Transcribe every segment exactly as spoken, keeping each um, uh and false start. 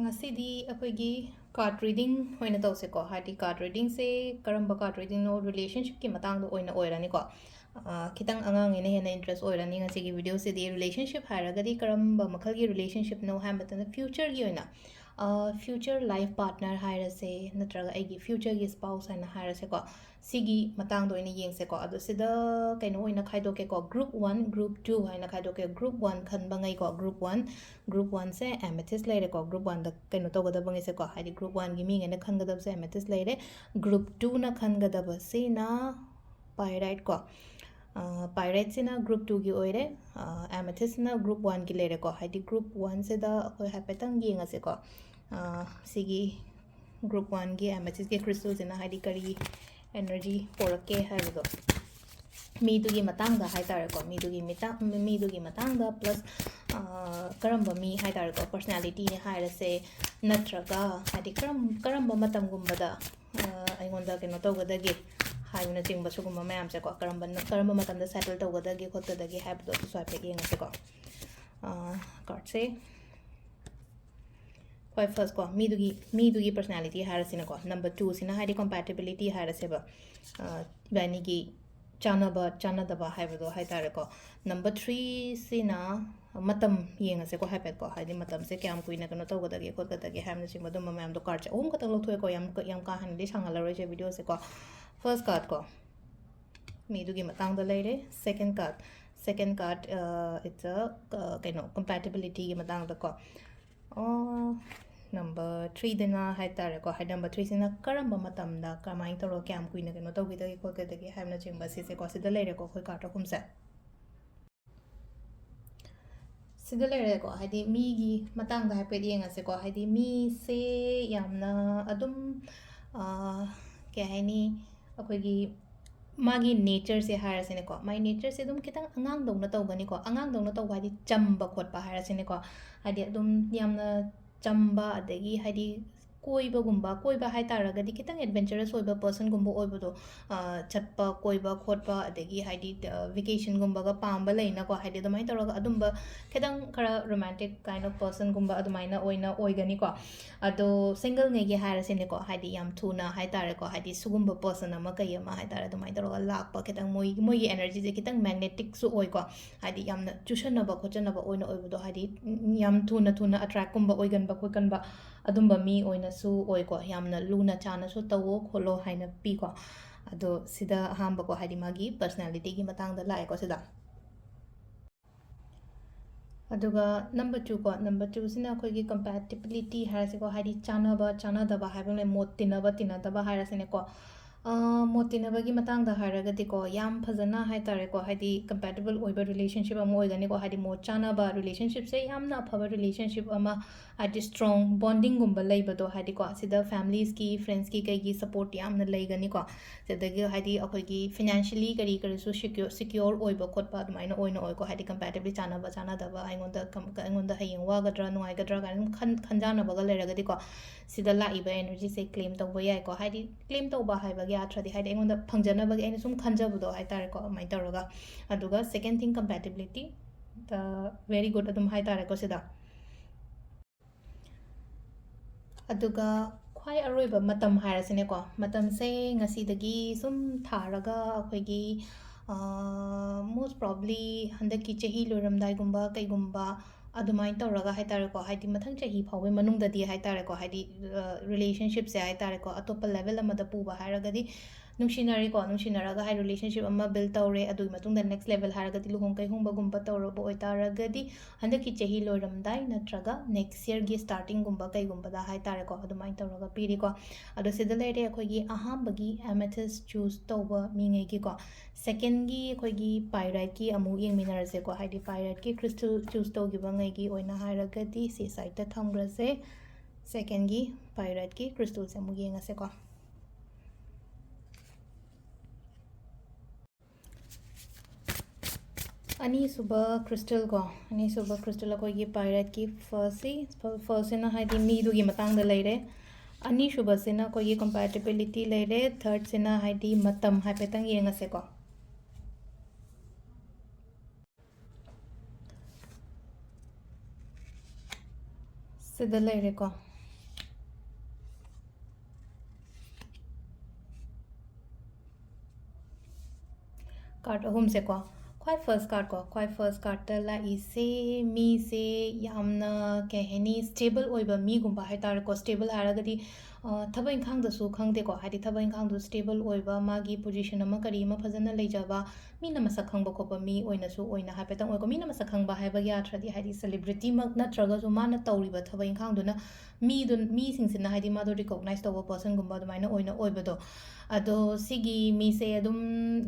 ꯉꯁꯤꯗꯤ ꯑꯩꯈꯣꯏꯒꯤ card reading ꯑꯣꯏꯅ ꯇꯧꯁꯦꯀꯣ꯫ ꯍꯥꯏꯗꯤ card readingꯁꯦ ꯀꯔꯝꯕ card readingꯅꯣ, relationshipꯀꯤ ꯃꯇꯥꯡꯗ ꯑꯣꯏꯅ ꯑꯣꯏꯔꯅꯤꯀꯣ꯫ ꯑ, ꯈꯤꯇꯪ ꯑꯉꯥꯡꯉꯩꯅ ꯍꯦꯟꯅ interest ꯑꯣꯏꯔꯅꯤ ꯉꯁꯤꯒꯤ videoꯁꯤꯗꯤ꯫ Relationship ꯍꯥꯏꯔꯒꯗꯤ ꯀꯔꯝꯕ ꯃꯈꯜꯒꯤ relationshipꯅꯣ ꯍꯥꯏꯕ ꯃꯇꯝꯗ, futureꯒꯤ ꯑꯣꯏꯅ, ꯑ, future life partner ꯍꯥꯏꯔꯁꯦ, ꯅꯠꯇ꯭ꯔꯒ ꯑꯩꯒꯤ futureꯒꯤ spouse ꯍꯥꯏꯅ ꯍꯥꯏꯔꯁꯦꯀꯣ꯫ ꯁꯤꯒꯤ ꯃꯇꯥꯡꯗ ꯑꯣꯏꯅ ꯌꯦꯡꯁꯦꯀꯣ꯫ ꯑꯗꯣ ꯁꯤꯗ ꯀꯩꯅꯣ ꯑꯣꯏꯅ ꯈꯥꯏꯗꯣꯛꯀꯦꯀꯣ, group one, group two ꯍꯥꯏꯅ ꯈꯥꯏꯗꯣꯛꯀꯦ꯫ Group one ꯈꯟꯕꯉꯩꯀꯣ, group one, group oneꯁꯦ amethyst ꯂꯩꯔꯦꯀꯣ꯫ Group oneꯗ ꯀꯩꯅꯣ ꯇꯧꯒꯗꯕꯉꯩꯁꯦꯀꯣ, ꯍꯥꯏꯗꯤ group oneꯒꯤ ꯃꯤꯉꯩꯅ ꯈꯟꯒꯗꯕꯁꯦ amethyst ꯂꯩꯔꯦ꯫ Group twoꯅ ꯈꯟꯒꯗꯕꯁꯤꯅ pyrite ꯀꯣ꯫ ꯑ, pyriteꯁꯤꯅ group twoꯒꯤ ꯑꯣꯏꯔꯦ꯫ ꯑ, amethystꯅ group oneꯒꯤ ꯂꯩꯔꯦꯀꯣ꯫ ꯍꯥꯏꯗꯤ group oneꯁꯤꯗ ꯑꯩꯈꯣꯏ ꯍꯥꯏꯐꯦꯠꯇꯪ ꯌꯦꯡꯉꯁꯦꯀꯣ꯫ ꯑ, ꯁꯤꯒꯤ group oneꯒꯤ amethystꯀꯤ crystalꯁꯤꯅ ꯍꯥꯏꯗꯤ ꯀꯔꯤ energy ꯄꯣꯔꯛꯀꯦ ꯍꯥꯏꯕꯗꯣ, ꯃꯤꯗꯨꯒꯤ ꯃꯇꯥꯡꯗ ꯍꯥꯏꯇꯥꯔꯦꯀꯣ꯫ ꯃꯤꯗꯨꯒꯤ ꯃꯤꯇꯥ-, ꯃꯤꯗꯨꯒꯤ ꯃꯇꯥꯡꯗ plus, ꯑ, ꯀꯔꯝꯕ ꯃꯤ ꯍꯥꯏꯇꯥꯔꯦꯀꯣ, personalityꯅꯦ ꯍꯥꯏꯔꯁꯦ, ꯅꯠꯇ꯭ꯔꯒ ꯍꯥꯏꯗꯤ ꯀꯔꯝ-, ꯀꯔꯝꯕ ꯃꯇꯝꯒꯨꯝꯕꯗ, ꯑ, ꯑꯩꯉꯣꯟꯗ ꯀꯩꯅꯣ ꯇꯧꯒꯗꯒꯦ ꯍꯥꯏꯕꯅꯆꯤꯡꯕ ꯁꯤꯒꯨꯝꯕ ꯃꯌꯥꯝꯁꯦꯀꯣ, ꯀꯔꯝꯕ, ꯀꯔꯝꯕ ꯃꯇꯝꯗ settle ꯇꯧꯒꯗꯒꯦ ꯈꯣꯠꯀꯗꯒꯦ ꯍꯥꯏꯕꯗꯣ ꯑꯗꯨꯁꯨ ꯍꯥꯏꯐꯦꯠ ꯌꯦꯡꯉꯁꯦꯀꯣ꯫ ꯑ, cardꯁꯦ ꯈ꯭ꯋꯥꯏ first ꯀꯣ, ꯃꯤꯗꯨꯒꯤ, ꯃꯤꯗꯨꯒꯤ personality ꯍꯥꯏꯔꯁꯤꯅꯀꯣ, number twoꯁꯤꯅ ꯍꯥꯏꯗꯤ compatibility ꯍꯥꯏꯔꯁꯦꯕ, ꯑ, ꯏꯕꯥꯅꯤꯒꯤ ꯆꯥꯟꯅꯕ ꯆꯥꯟꯅꯗꯕ ꯍꯥꯏꯕꯗꯣ ꯍꯥꯏꯇꯥꯔꯦꯀꯣ꯫ Number threeꯁꯤꯅ ꯃꯇꯝ ꯌꯦꯡꯉꯁꯦꯀꯣ ꯍꯥꯏꯐꯦꯠꯀꯣ, ꯍꯥꯏꯗꯤ ꯃꯇꯝꯁꯦ ꯀꯌꯥꯝ ꯀꯨꯏꯅ ꯀꯩꯅꯣ ꯇꯧꯒꯗꯒꯦ ꯈꯣꯠꯀꯗꯒꯦ ꯍꯥꯏꯕꯅꯆꯤꯡꯕ ꯑꯗꯨꯝꯕ ꯃꯌꯥꯝꯗꯣ꯫ Cardꯁꯦ ꯑꯍꯨꯝ ꯈꯛꯇꯪ ꯂꯧꯊꯣꯛꯑꯦꯀꯣ, ꯌꯥꯝ ꯀ-, ꯌꯥꯝ ꯀꯥ ꯍꯦꯟꯅꯗꯤ ꯁꯥꯡꯍꯜꯂꯔꯣꯏꯁꯦ videoꯁꯦꯀꯣ꯫ First cardꯀꯣ, ꯃꯤꯗꯨꯒꯤ ꯃꯇꯥꯡꯗ ꯂꯩꯔꯦ꯫ Second card, second card, ꯑ, it's a, ꯑ, ꯀꯩꯅꯣ, compatibilityꯒꯤ ꯃꯇꯥꯡꯗꯀꯣ꯫ ꯑꯣ, number threeꯗꯅ ꯍꯥꯏꯇꯥꯔꯦꯀꯣ, ꯍꯥꯏꯗꯤ number threeꯁꯤꯅ ꯀꯔꯝꯕ ꯃꯇꯝꯗ, ꯀꯃꯥꯏꯅ ꯇꯧꯔꯒ, ꯀꯌꯥꯝ ꯀꯨꯏꯅ ꯀꯩꯅꯣ ꯇꯧꯈꯤꯗꯒꯦ ꯈꯣꯠꯀꯗꯒꯦ ꯍꯥꯏꯕꯅꯆꯤꯡꯕ ꯁꯤꯁꯦꯀꯣ꯫ ꯁꯤꯗ ꯂꯩꯔꯦꯀꯣ ꯑꯩꯈꯣꯏ card ꯑꯍꯨꯝꯁꯦ꯫ ꯁꯤꯗ ꯂꯩꯔꯦꯀꯣ, ꯍꯥꯏꯗꯤ ꯃꯤꯒꯤ ꯃꯇꯥꯡꯗ ꯍꯥꯏꯐꯦꯠ ꯌꯦꯡꯉꯁꯦꯀꯣ꯫ ꯍꯥꯏꯗꯤ ꯃꯤꯁꯦ ꯌꯥꯝꯅ ꯑꯗꯨꯝ, ꯑ, ꯀꯩ ꯍꯥꯏꯅꯤ, ꯑꯩꯈꯣꯏꯒꯤ ꯃꯥꯒꯤ natureꯁꯦ ꯍꯥꯏꯔꯁꯤꯅꯦꯀꯣ, ꯃꯥꯒꯤ natureꯁꯦ ꯑꯗꯨꯝ ꯈꯤꯇꯪ ꯑꯉꯥꯡꯗꯧꯅ ꯇꯧꯒꯅꯤꯀꯣ꯫ ꯑꯉꯥꯡꯗꯧꯅ ꯇꯧꯕ ꯍꯥꯏꯗꯤ ꯆꯝꯕ ꯈꯣꯠꯄ ꯍꯥꯏꯔꯁꯤꯅꯦꯀꯣ꯫ ꯍꯥꯏꯗꯤ ꯑꯗꯨꯝ ꯌꯥꯝꯅ ꯆꯝꯕ, ꯑꯗꯒꯤ ꯍꯥꯏꯗꯤ ꯀꯣꯏꯕꯒꯨꯝꯕ, ꯀꯣꯏꯕ ꯍꯥꯏ ꯇꯥꯔꯒꯗꯤ ꯈꯤꯇꯪ adventurous ꯑꯣꯏꯕ personꯒꯨꯝꯕ ꯑꯣꯏꯕꯗꯣ, ꯑ, ꯆꯠꯄ, ꯀꯣꯏꯕ, ꯈꯣꯠꯄ, ꯑꯗꯒꯤ ꯍꯥꯏꯗꯤ, ꯑ, vacationꯒꯨꯝꯕꯒ ꯄꯥꯝꯕ ꯂꯩꯅꯀꯣ, ꯍꯥꯏꯗꯤ ꯑꯗꯨꯃꯥꯏꯅ ꯇꯧꯔꯒ ꯑꯗꯨꯝꯕ ꯈꯤꯇꯪ ꯈꯔ romantic kind of personꯒꯨꯝꯕ ꯑꯗꯨꯃꯥꯏꯅ ꯑꯣꯏꯅ ꯑꯣꯏꯒꯅꯤꯀꯣ꯫ ꯑꯗꯣ singleꯉꯩꯒꯤ ꯍꯥꯏꯔꯁꯤꯅꯦꯀꯣ, ꯍꯥꯏꯗꯤ ꯌꯥꯝ ꯊꯨꯅ ꯍꯥꯏ ꯇꯥꯔꯦꯀꯣ, ꯍꯥꯏꯗꯤ ꯁꯤꯒꯨꯝꯕ person ꯑꯃ ꯀꯩ ꯑꯃ ꯍꯥꯏ ꯇꯥꯔꯦ, ꯑꯗꯨꯃꯥꯏꯅ ꯇꯧꯔꯒ ꯂꯥꯛꯄ ꯈꯤꯇꯪ ꯃꯣꯏ-, ꯃꯣꯏꯒꯤ energyꯁꯦ ꯈꯤꯇꯪ magneticꯁꯨ ꯑꯣꯏꯀꯣ, ꯍꯥꯏꯗꯤ ꯌꯥꯝꯅ ꯆꯨꯁꯟꯅꯕ ꯈꯣꯠꯆꯟꯅꯕ ꯑꯣꯏꯅ ꯑꯣꯏꯕꯗꯣ, ꯍꯥꯏꯗꯤ ꯌꯥꯝ ꯊꯨꯅ ꯊꯨꯅ attractꯀꯨꯝꯕ ꯑꯣꯏꯒꯟꯕ ꯈꯣꯠꯀꯟꯕ ꯑꯗꯨꯝꯕ ꯃꯤ ꯑꯣꯏꯅꯁꯨ ꯑꯣꯏꯀꯣ, ꯌꯥꯝꯅ ꯂꯨꯅ ꯆꯥꯟꯅꯁꯨ ꯇꯧꯋꯣ ꯈꯣꯠꯂꯣ ꯍꯥꯏꯅ ꯄꯤꯀꯣ꯫ ꯑꯗꯣ ꯁꯤꯗ ꯑꯍꯥꯟꯕꯀꯣ, ꯍꯥꯏꯗꯤ ꯃꯥꯒꯤ personalityꯒꯤ ꯃꯇꯥꯡꯗ ꯂꯥꯛꯑꯦꯀꯣ ꯁꯤꯗ꯫ ꯑꯗꯨꯒ number twoꯀꯣ, number twoꯁꯤꯅ ꯑꯩꯈꯣꯏꯒꯤ compatibility ꯍꯥꯏꯔꯁꯤꯀꯣ, ꯍꯥꯏꯗꯤ ꯆꯥꯟꯅꯕ ꯆꯥꯟꯅꯗꯕ ꯍꯥꯏꯕ ꯑꯃ ꯂꯩ, ꯃꯣꯠ ꯇꯤꯟꯅꯕ ꯇꯤꯟꯅꯗꯕ ꯍꯥꯏꯔꯁꯤꯅꯦꯀꯣ꯫ ꯑ, ꯃꯣꯠ ꯇꯤꯟꯅꯕꯒꯤ ꯃꯇꯥꯡꯗ ꯍꯥꯏꯔꯒꯗꯤꯀꯣ, ꯌꯥꯝ ꯐꯖꯅ ꯍꯥꯏ ꯇꯥꯔꯦꯀꯣ, ꯍꯥꯏꯗꯤ compatible ꯑꯣꯏꯕ relationship ꯑꯃ ꯑꯣꯏꯒꯅꯤꯀꯣ, ꯍꯥꯏꯗꯤ ꯃꯣꯠ ꯆꯥꯟꯅꯕ relationshipꯁꯦ ꯌꯥꯝꯅ ꯑꯐꯕ relationship ꯑꯃ, ꯍꯥꯏꯗꯤ strong bondingꯒꯨꯝꯕ ꯂꯩꯕꯗꯣ, ꯍꯥꯏꯗꯤꯀꯣ, ꯁꯤꯗ familiesꯀꯤ, friendsꯀꯤ, ꯀꯩꯒꯤ support ꯌꯥꯝꯅ ꯂꯩꯒꯅꯤꯀꯣ꯫ ꯑꯗꯒꯤ ꯍꯥꯏꯗꯤ ꯑꯩꯈꯣꯏꯒꯤ financially ꯀꯔꯤ ꯀꯔꯤꯁꯨ secure, secure ꯑꯣꯏꯕ ꯈꯣꯠꯄ ꯑꯗꯨꯃꯥꯏꯅ ꯑꯣꯏꯅ ꯑꯣꯏꯀꯣ, ꯍꯥꯏꯗꯤ compatibility ꯆꯥꯟꯅꯕ ꯆꯥꯟꯅꯗꯕ, ꯑꯩꯉꯣꯟꯗ ꯀꯝ-, ꯑꯩꯉꯣꯟꯗ ꯍꯌꯦꯡ ꯋꯥꯒꯗ꯭ꯔꯥ ꯅꯨꯡꯉꯥꯏꯒꯗ꯭ꯔꯥ ꯀꯥꯏꯅ ꯑꯗꯨꯝ ꯈꯟ-, ꯈꯟꯖꯥꯟꯅꯕꯒ ꯂꯩꯔꯒꯗꯤꯀꯣ, ꯁꯤꯗ ꯂꯥꯛꯏꯕ energyꯁꯦ claim ꯇꯧꯕ ꯌꯥꯏꯀꯣ꯫ ꯍꯥꯏꯗꯤ claim ꯇꯧꯕ ꯍꯥꯏꯕꯒꯤ ꯑꯥꯊ꯭ꯔꯗꯤ ꯍꯥꯏꯗꯤ ꯑꯩꯉꯣꯟꯗ ꯐꯪꯖꯅꯕꯒꯤ ꯑꯩꯅ ꯁꯨꯝ ꯈꯟꯖꯕꯗꯣ ꯍꯥꯏ ꯇꯥꯔꯦꯀꯣ, ꯑꯗꯨꯃꯥꯏꯅ ꯇꯧꯔꯒ꯫ ꯑꯗꯨꯒ second thing, compatibility, the very good ꯑꯗꯨꯝ ꯍꯥꯏ ꯇꯥꯔꯦꯀꯣ ꯁꯤꯗ꯫ ꯑꯗꯨꯒ ꯈ꯭ꯋꯥꯏ ꯑꯔꯣꯏꯕ ꯃꯇꯝ ꯍꯥꯏꯔꯁꯤꯅꯦꯀꯣ, ꯃꯇꯝꯁꯦ ꯉꯁꯤꯗꯒꯤ ꯁꯨꯝ ꯊꯥꯔꯒ ꯑꯩꯈꯣꯏꯒꯤ, ꯑ, most probably ꯍꯟꯗꯛꯀꯤ ꯆꯍꯤ ꯂꯣꯏꯔꯝꯗꯥꯏꯒꯨꯝꯕ ꯀꯩꯒꯨꯝꯕ ꯑꯗꯨꯃꯥꯏꯅ ꯇꯧꯔꯒ ꯍꯥꯏ ꯇꯥꯔꯦꯀꯣ, ꯍꯥꯏꯗꯤ ꯃꯊꯪ ꯆꯍꯤ ꯐꯥꯎꯕꯒꯤ ꯃꯅꯨꯡꯗꯗꯤ ꯍꯥꯏ ꯇꯥꯔꯦꯀꯣ, ꯍꯥꯏꯗꯤ, ꯑ, relationshipꯁꯦ ꯍꯥꯏ ꯇꯥꯔꯦꯀꯣ, ꯑꯇꯣꯞꯄ level ꯑꯃꯗ ꯄꯨꯕ ꯍꯥꯏꯔꯒꯗꯤ ꯅꯨꯡꯁꯤꯅꯔꯦꯀꯣ, ꯅꯨꯡꯁꯤꯅꯔꯒ ꯍꯥꯏ relationship ꯑꯃ build ꯇꯧꯔꯦ, ꯑꯗꯨꯒꯤ ꯃꯇꯨꯡꯗ next level ꯍꯥꯏꯔꯒꯗꯤ ꯂꯨꯍꯣꯡ ꯀꯩꯍꯣꯡꯕꯒꯨꯝꯕ ꯇꯧꯔꯕ ꯑꯣꯏꯇꯥꯔꯒꯗꯤ ꯍꯟꯗꯛꯀꯤ ꯆꯍꯤ ꯂꯣꯏꯔꯝꯗꯥꯏ ꯅꯠꯇ꯭ꯔꯒ next yearꯒꯤ startingꯒꯨꯝꯕ ꯀꯩꯒꯨꯝꯕꯗ ꯍꯥꯏ ꯇꯥꯔꯦꯀꯣ, ꯑꯗꯨꯃꯥꯏꯅ ꯇꯧꯔꯒ ꯄꯤꯔꯤꯀꯣ꯫ ꯑꯗꯣ ꯁꯤꯗ ꯂꯩꯔꯦ ꯑꯩꯈꯣꯏꯒꯤ ꯑꯍꯥꯟꯕꯒꯤ amethyst choose ꯇꯧꯕ ꯃꯤꯉꯩꯒꯤꯀꯣ꯫ Secondꯒꯤ ꯑꯩꯈꯣꯏꯒꯤ pyriteꯀꯤ ꯑꯃꯨꯛ ꯌꯦꯡꯃꯤꯟꯅꯔꯁꯦꯀꯣ, ꯍꯥꯏꯗꯤ pyriteꯀꯤ crystal choose ꯇꯧꯈꯤꯕ ꯉꯩꯒꯤ ꯑꯣꯏꯅ ꯍꯥꯏꯔꯒꯗꯤ ꯁꯤ sideꯇ ꯊꯝꯈ꯭ꯔꯁꯦ꯫ Secondꯒꯤ pyriteꯀꯤ crystalꯁꯦ ꯑꯃꯨꯛ ꯌꯦꯡꯉꯁꯦꯀꯣ꯫ ꯑꯅꯤꯁꯨꯕ crystal ꯀꯣ, ꯑꯅꯤꯁꯨꯕ crystal ꯑꯩꯈꯣꯏꯒꯤ pyriteꯀꯤ firstꯁꯤ, firstꯁꯤꯅ ꯍꯥꯏꯗꯤ ꯃꯤꯗꯨꯒꯤ ꯃꯇꯥꯡꯗ ꯂꯩꯔꯦ꯫ ꯑꯅꯤꯁꯨꯕꯁꯤꯅ ꯑꯩꯈꯣꯏꯒꯤ compatibility ꯂꯩꯔꯦ꯫ Thirdꯁꯤꯅ ꯍꯥꯏꯗꯤ ꯃꯇꯝ ꯍꯥꯏꯐꯦꯠꯇꯪ ꯌꯦꯡꯉꯁꯦꯀꯣ꯫ ꯁꯤꯗ ꯂꯩꯔꯦꯀꯣ꯫ Card ꯑꯍꯨꯝꯁꯦꯀꯣ, ꯈ꯭ꯋꯥꯏ first card ꯀꯣ, ꯈ꯭ꯋꯥꯏ first cardꯇ ꯂꯥꯛꯏꯁꯦ ꯃꯤꯁꯦ ꯌꯥꯝꯅ, ꯀꯩ ꯍꯥꯏꯅꯤ, stable ꯑꯣꯏꯕ ꯃꯤꯒꯨꯝꯕ ꯍꯥꯏ ꯇꯥꯔꯦꯀꯣ꯫ Stable ꯍꯥꯏꯔꯒꯗꯤ, ꯑ, ꯊꯕꯛ ꯏꯪꯈꯥꯡꯗꯁꯨ ꯈꯪꯗꯦꯀꯣ, ꯍꯥꯏꯗꯤ ꯊꯕꯛ ꯏꯪꯈꯥꯡꯗꯣ stable ꯑꯣꯏꯕ, ꯃꯥꯒꯤ position ꯑꯃ ꯀꯔꯤ ꯑꯃ ꯐꯖꯅ ꯂꯩꯖꯕ, ꯃꯤꯅ ꯃꯁꯛ ꯈꯪꯕ ꯈꯣꯠꯄ ꯃꯤ ꯑꯣꯏꯅꯁꯨ ꯑꯣꯏꯅ ꯍꯥꯏꯐꯦꯠꯇꯪ ꯑꯣꯏꯀꯣ꯫ ꯃꯤꯅ ꯃꯁꯛ ꯈꯪꯕ ꯍꯥꯏꯕꯒꯤ ꯑꯥꯔꯊꯗꯤ ꯍꯥꯏꯗꯤ celebrityꯃꯛ ꯅꯠꯇ꯭ꯔꯒꯁꯨ ꯃꯥꯅ ꯇꯧꯔꯤꯕ ꯊꯕꯛ ꯏꯪꯈꯥꯡꯗꯨꯅ ꯃꯤꯗꯨ, ꯃꯤꯁꯤꯡꯁꯤꯅ ꯍꯥꯏꯗꯤ ꯃꯥꯗꯣ recognize ꯇꯧꯕ personꯒꯨꯝꯕ ꯑꯗꯨꯃꯥꯏꯅ ꯑꯣꯏꯅ ꯑꯣꯏꯕꯗꯣ꯫ ꯑꯗꯣ ꯁꯤꯒꯤ ꯃꯤꯁꯦ ꯑꯗꯨꯝ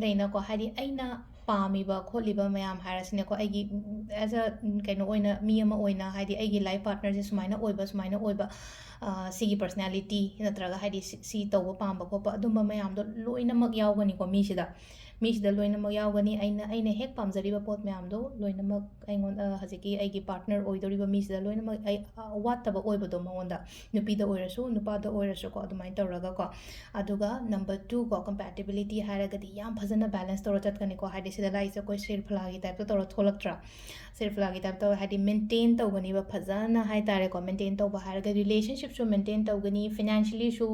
ꯂꯩꯅꯀꯣ, ꯍꯥꯏꯗꯤ ꯑꯩꯅ ꯄꯥꯝꯃꯤꯕ ꯈꯣꯠꯂꯤꯕ ꯃꯌꯥꯝ ꯍꯥꯏꯔꯁꯤꯅꯦꯀꯣ, ꯑꯩꯒꯤ, as a, ꯀꯩꯅꯣ ꯑꯣꯏꯅ, ꯃꯤ ꯑꯃ ꯑꯣꯏꯅ, ꯍꯥꯏꯗꯤ ꯑꯩꯒꯤ life partnerꯁꯦ ꯁꯨꯃꯥꯏꯅ ꯑꯣꯏꯕ, ꯁꯨꯃꯥꯏꯅ ꯑꯣꯏꯕ, ꯑ, ꯁꯤꯒꯤ personality ꯅꯠꯇ꯭ꯔꯒ ꯍꯥꯏꯗꯤ ꯁꯤ, ꯁꯤ ꯇꯧꯕ ꯄꯥꯝꯕ ꯈꯣꯠꯄ ꯑꯗꯨꯝꯕ ꯃꯌꯥꯝꯗꯣ ꯂꯣꯏꯅꯃꯛ ꯌꯥꯎꯒꯅꯤꯀꯣ ꯃꯤꯁꯤꯗ꯫ ꯃꯤꯁꯤꯗ ꯂꯣꯏꯅꯃꯛ ꯌꯥꯎꯒꯅꯤ꯫ ꯑꯩꯅ, ꯑꯩꯅ ꯍꯦꯛ ꯄꯥꯝꯖꯔꯤꯕ ꯄꯣꯠ ꯃꯌꯥꯝꯗꯣ ꯂꯣꯏꯅꯃꯛ ꯑꯩꯉꯣꯟꯗ, ꯑ, ꯍꯧꯖꯤꯛꯀꯤ ꯑꯩꯒꯤ partner ꯑꯣꯏꯗꯧꯔꯤꯕ ꯃꯤꯁꯤꯗ ꯂꯣꯏꯅꯃꯛ ꯑꯩ, ꯑ, ꯋꯥꯠꯇꯕ ꯑꯣꯏꯕꯗꯣ ꯃꯉꯣꯟꯗ, ꯅꯨꯄꯤꯗ ꯑꯣꯏꯔꯁꯨ ꯅꯨꯄꯥꯗ ꯑꯣꯏꯔꯁꯨꯀꯣ, ꯑꯗꯨꯃꯥꯏꯅ ꯇꯧꯔꯒꯀꯣ꯫ ꯑꯗꯨꯒ number two ꯀꯣ, compatibility ꯍꯥꯏꯔꯒꯗꯤ ꯌꯥꯝ ꯐꯖꯅ balance ꯇꯧꯔ ꯆꯠꯀꯅꯤꯀꯣ꯫ ꯍꯥꯏꯗꯤ ꯁꯤꯗ ꯂꯥꯛꯏꯁꯦ ꯑꯩꯈꯣꯏ ꯁꯤꯔꯐꯂꯥꯒꯤ typeꯇ ꯇꯧꯔ ꯊꯣꯛꯂꯛꯇ꯭ꯔꯥ? ꯁꯤꯔꯐꯂꯥꯒꯤ type ꯇꯧꯔ, ꯍꯥꯏꯗꯤ maintain ꯇꯧꯒꯅꯤꯕ ꯐꯖꯅ ꯍꯥꯏ ꯇꯥꯔꯦꯀꯣ꯫ Maintain ꯇꯧꯕ ꯍꯥꯏꯔꯒꯗꯤ relationshipꯁꯨ maintain ꯇꯧꯒꯅꯤ, financiallyꯁꯨ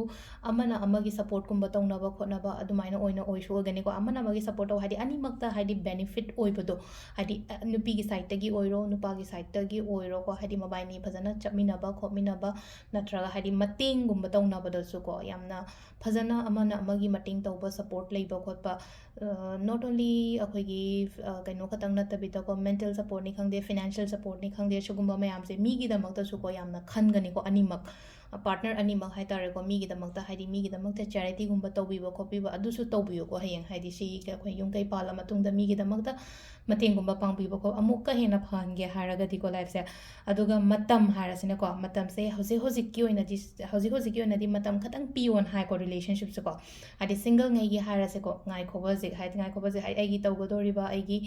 ꯑꯃꯅ ꯑꯃꯒꯤ supportꯀꯨꯝꯕ ꯇꯧꯅꯕ ꯈꯣꯠꯅꯕ ꯑꯗꯨꯃꯥꯏꯅ ꯑꯣꯏꯅ ꯑꯣꯏꯁꯨ ꯑꯣꯏꯒꯅꯤꯀꯣ꯫ ꯑꯃꯅ ꯑꯃꯒꯤ support ꯇꯧ, ꯍꯥꯏꯗꯤ ꯑꯅꯤꯃꯛꯇ ꯍꯥꯏꯗꯤ benefit ꯑꯣꯏꯕꯗꯣ, ꯍꯥꯏꯗꯤ, ꯑ, ꯅꯨꯄꯤꯒꯤ sideꯇꯒꯤ ꯑꯣꯏꯔꯣ, ꯅꯨꯄꯥꯒꯤ sideꯇꯒꯤ ꯑꯣꯏꯔꯣꯀꯣ, ꯍꯥꯏꯗꯤ ꯃꯕꯥꯏꯅꯤ ꯐꯖꯅ ꯆꯠꯃꯤꯟꯅꯕ ꯈꯣꯠꯃꯤꯟꯅꯕ, ꯅꯠꯇ꯭ꯔꯒ ꯍꯥꯏꯗꯤ ꯃꯇꯦꯡꯒꯨꯝꯕ ꯇꯧꯅꯕꯗꯁꯨꯀꯣ, ꯌꯥꯝꯅ ꯐꯖꯅ ꯑꯃꯅ ꯑꯃꯒꯤ ꯃꯇꯦꯡ ꯇꯧꯕ, support ꯂꯩꯕ ꯈꯣꯠꯄ, ꯑ, not only ꯑꯩꯈꯣꯏꯒꯤ, ꯑ, ꯀꯩꯅꯣ ꯈꯛꯇꯪ ꯅꯠꯇꯕꯤꯗꯀꯣ, mental supportꯅꯤ ꯈꯪꯗꯦ, financial supportꯅꯤ ꯈꯪꯗꯦ, ꯁꯤꯒꯨꯝꯕ ꯃꯌꯥꯝꯁꯦ ꯃꯤꯒꯤꯗꯃꯛꯇꯁꯨꯀꯣ ꯌꯥꯝꯅ ꯈꯟꯒꯅꯤꯀꯣ, ꯑꯅꯤꯃꯛ, partner ꯑꯅꯤꯃꯛ ꯍꯥꯏ ꯇꯥꯔꯦꯀꯣ, ꯃꯤꯒꯤꯗꯃꯛꯇ, ꯍꯥꯏꯗꯤ ꯃꯤꯒꯤꯗꯃꯛꯇ charityꯒꯨꯝꯕ ꯇꯧꯕꯤꯕ ꯈꯣꯠꯄꯤꯕ ꯑꯗꯨꯁꯨ ꯇꯧꯕꯤꯌꯨꯀꯣ꯫ ꯍꯌꯦꯡ ꯍꯥꯏꯗꯤ ꯁꯤꯒꯤ ꯑꯩꯈꯣꯏ ꯌꯨꯝ ꯀꯩ ꯄꯥꯜꯂ ꯃꯇꯨꯡꯗ ꯃꯤꯒꯤꯗꯃꯛꯇ ꯃꯇꯦꯡꯒꯨꯝꯕ ꯄꯥꯡꯕꯤꯕ ꯈꯣꯠ ꯑꯃꯨꯛꯀ ꯍꯦꯟꯅ ꯐꯍꯟꯒꯦ ꯍꯥꯏꯔꯒꯗꯤꯀꯣ lifeꯁꯦ꯫ ꯑꯗꯨꯒ ꯃꯇꯝ ꯍꯥꯏꯔꯁꯤꯅꯀꯣ, ꯃꯇꯝꯁꯦ ꯍꯧꯖꯤꯛ ꯍꯧꯖꯤꯛꯀꯤ ꯑꯣꯏꯅꯗꯤ, ꯍꯧꯖꯤꯛ ꯍꯧꯖꯤꯛꯀꯤ ꯑꯣꯏꯅꯗꯤ ꯃꯇꯝ ꯈꯇꯪ ꯄꯤꯌꯣꯅ ꯍꯥꯏꯀꯣ relationshipꯁꯦꯀꯣ꯫ ꯍꯥꯏꯗꯤ singleꯉꯩꯒꯤ ꯍꯥꯏꯔꯁꯦꯀꯣ, ꯉꯥꯏꯈꯣꯕ ꯍꯧꯖꯤꯛ, ꯍꯥꯏꯗꯤ ꯉꯥꯏꯈꯣꯕ ꯍꯧꯖꯤꯛ, ꯍꯥꯏꯗꯤ ꯑꯩꯒꯤ ꯇꯧꯒꯗꯧꯔꯤꯕ ꯑꯩꯒꯤ,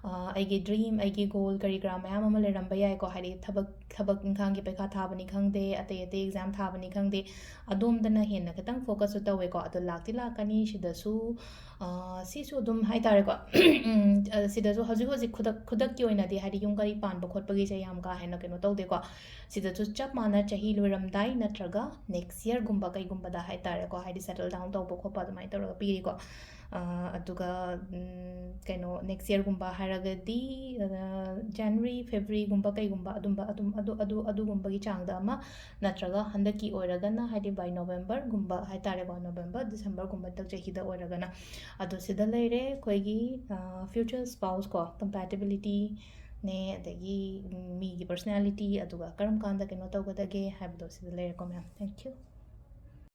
ꯑ, ꯑꯩꯒꯤ dream, ꯑꯩꯒꯤ goal ꯀꯔꯤ ꯀꯔꯥ ꯃꯌꯥꯝ ꯑꯃ ꯂꯩꯔꯝꯕ ꯌꯥꯏꯀꯣ꯫ ꯍꯥꯏꯗꯤ ꯊꯕꯛ, ꯊꯕꯛ ꯏꯪꯈꯥꯡꯒꯤ ꯄꯩꯈꯥ ꯊꯥꯕꯅꯤ ꯈꯪꯗꯦ, ꯑꯇꯩ ꯑꯇꯩ exam ꯊꯥꯕꯅꯤ ꯈꯪꯗꯦ, ꯑꯗꯣꯝꯗꯅ ꯍꯦꯟꯅ ꯈꯤꯇꯪ ꯐꯣꯀꯁꯁꯨ ꯇꯧꯋꯦꯀꯣ꯫ ꯑꯗꯣ ꯂꯥꯛꯇꯤ ꯂꯥꯛꯀꯅꯤ꯫ ꯁꯤꯗꯁꯨ ꯑ, ꯁꯤꯁꯨ ꯑꯗꯨꯝ ꯍꯥꯏ ꯇꯥꯔꯦꯀꯣ, ꯑ, ꯁꯤꯗꯁꯨ ꯍꯧꯖꯤꯛ ꯍꯧꯖꯤꯛ ꯈꯨꯗꯛ ꯈꯨꯗꯛꯀꯤ ꯑꯣꯏꯅꯗꯤ, ꯍꯥꯏꯗꯤ, ꯌꯨꯝ ꯀꯩ ꯄꯥꯟꯕ ꯈꯣꯠꯄꯒꯤꯁꯦ ꯌꯥꯝ ꯀꯥ ꯍꯦꯟꯅ ꯀꯩꯅꯣ ꯇꯧꯗꯦꯀꯣ꯫ ꯁꯤꯗꯁꯨ ꯆꯞ ꯃꯥꯟꯅ ꯆꯍꯤ ꯂꯣꯏꯔꯝꯗꯥꯏ ꯅꯠꯇ꯭ꯔꯒ ꯅꯦꯛꯁ ꯌꯔꯒꯨꯝꯕ ꯀꯩꯒꯨꯝꯕꯗ ꯍꯥꯏ ꯇꯥꯔꯦꯀꯣ, ꯍꯥꯏꯗꯤ, ꯁꯦꯇꯜ ꯗꯥꯎꯟ ꯇꯧꯕ ꯈꯣꯠꯄ ꯑꯗꯨꯃꯥꯏꯅ ꯇꯧꯔꯒ ꯄꯤꯔꯤꯀꯣ꯫ ꯑ, ꯑꯗꯨꯒ, ꯎꯝ, ꯀꯩꯅꯣ, ꯅꯦꯛꯁ ꯌꯔꯒꯨꯝꯕ ꯍꯥꯏꯔꯒꯗꯤ, ꯑ, ꯖꯅꯋꯥꯔꯤ, ꯐꯦꯕ꯭ꯔꯨꯋꯥꯔꯤꯒꯨꯝꯕ ꯀꯩꯒꯨꯝꯕ ꯑꯗꯨꯝꯕ, ꯑꯗꯨꯝ, ꯑꯗꯨ, ꯑꯗꯨ, ꯑꯗꯨꯒꯨꯝꯕꯒꯤ ꯆꯥꯡꯗ ꯑꯃ, ꯅꯠꯇ꯭ꯔꯒ ꯍꯟꯗꯛꯀꯤ ꯑꯣꯏꯔꯒꯅ, ꯍꯥꯏꯗꯤ, ꯕꯥꯏ ꯅꯣꯕꯦꯝꯕꯔꯒꯨꯝꯕ ꯍꯥꯏ ꯇꯥꯔꯦꯀꯣ, ꯅꯣꯕꯦꯝꯕꯔ, ꯗꯤꯁꯦꯝꯕꯔꯒꯨꯝꯕ ꯍꯟꯗꯛ ꯆꯍꯤꯗ ꯑꯣꯏꯔꯒꯅ꯫ ꯑꯗꯣ ꯁꯤꯗ ꯂꯩꯔꯦ ꯑꯩꯈꯣꯏꯒꯤ, ꯑ, future spouse ꯀꯣ, compatibilityꯅꯦ, ꯑꯗꯒꯤ, ꯎꯝ, ꯃꯤꯒꯤ personality, ꯑꯗꯨꯒ ꯀꯔꯝ ꯀꯥꯟꯗ ꯀꯩꯅꯣ ꯇꯧꯒꯗꯒꯦ ꯍꯥꯏꯕꯗꯣ ꯁꯤꯗ ꯂꯩꯔꯦꯀꯣ, ꯃꯌꯥꯝ꯫ Thank you꯫